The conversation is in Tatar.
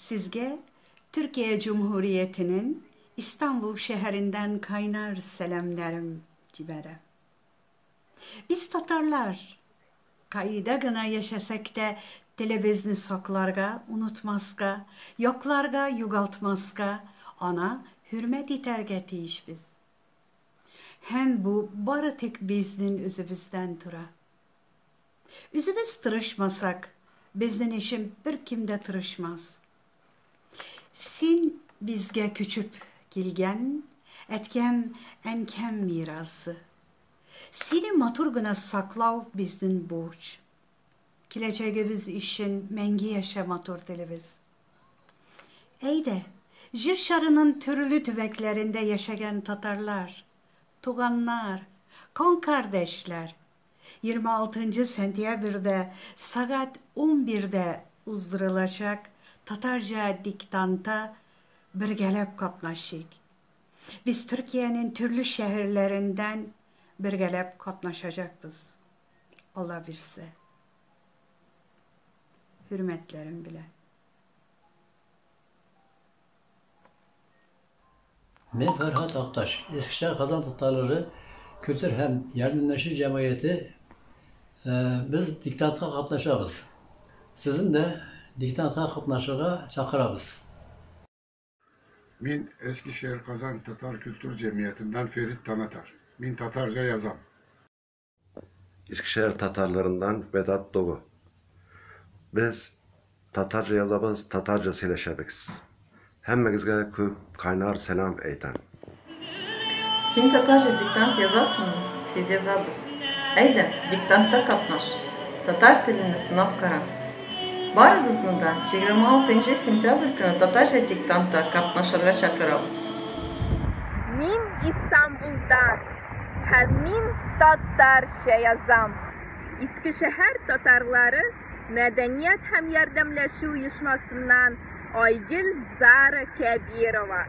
Sizge Türkiye Cumhuriyeti'nin İstanbul şehrinden kaynar selamlarım cibere. Biz Tatarlar kayda gına yaşasak da tilimizni saklarga, unutmaska, yoklarga, yugaltmaska, ana hürmet iterge tiyişbiz. Hem bu barı tek biznin özümüzden tura. Özümüz tırışmasak, biznin işin bir kimde tırışmaz. Sin bizge küçüp kilgen, etkem enkem mirası. Sini matur gına saklav biznin borç. Kileceğimiz işin mengi yaşa matur tilimiz. Eyde, Jir şarının türlü tübeklerinde yaşayan Tatarlar, Tuganlar, kon kardeşler, 26. sentyabrda saat 11'de uzdurulacak Tatarca diktanta birgelep katnaşık. Biz Türkiye'nin türlü şehirlerinden birgelep katnaşacakız. Allah bilse. Hürmetlerim bile. Men Ferhat Aktaş, Eskişehir Kazan Tatarları Kültür hem Yardımlaşma Cemiyeti biz diktantga katnaşabız. Sizin de diktantga katnaşıga çakırabız. Min Eskişehir Kazan Tatar Kültür Cemiyeti'nden Ferit Tanatar. Min Tatarca yazam. Eskişehir Tatarlarından Vedat Doğu. Biz Tatarca yazabız, Tatarca söyleşebiz. Hemmemizge köp kaynar selam eyten. Син татарча диктант язасыңмы? Без язабыз. Әйдә, диктантта катнаш. Татар телене сынап кара. Барыбызны да 26 сентябрь көне татарча диктантта катнашырга чакырабыз. Мин Истанбулдан һәм мин татарча язам. Искешәһәр татарлары мәдәният һәм ярдәмләшү оешмасыннан Айгөл Зара Кәбирова.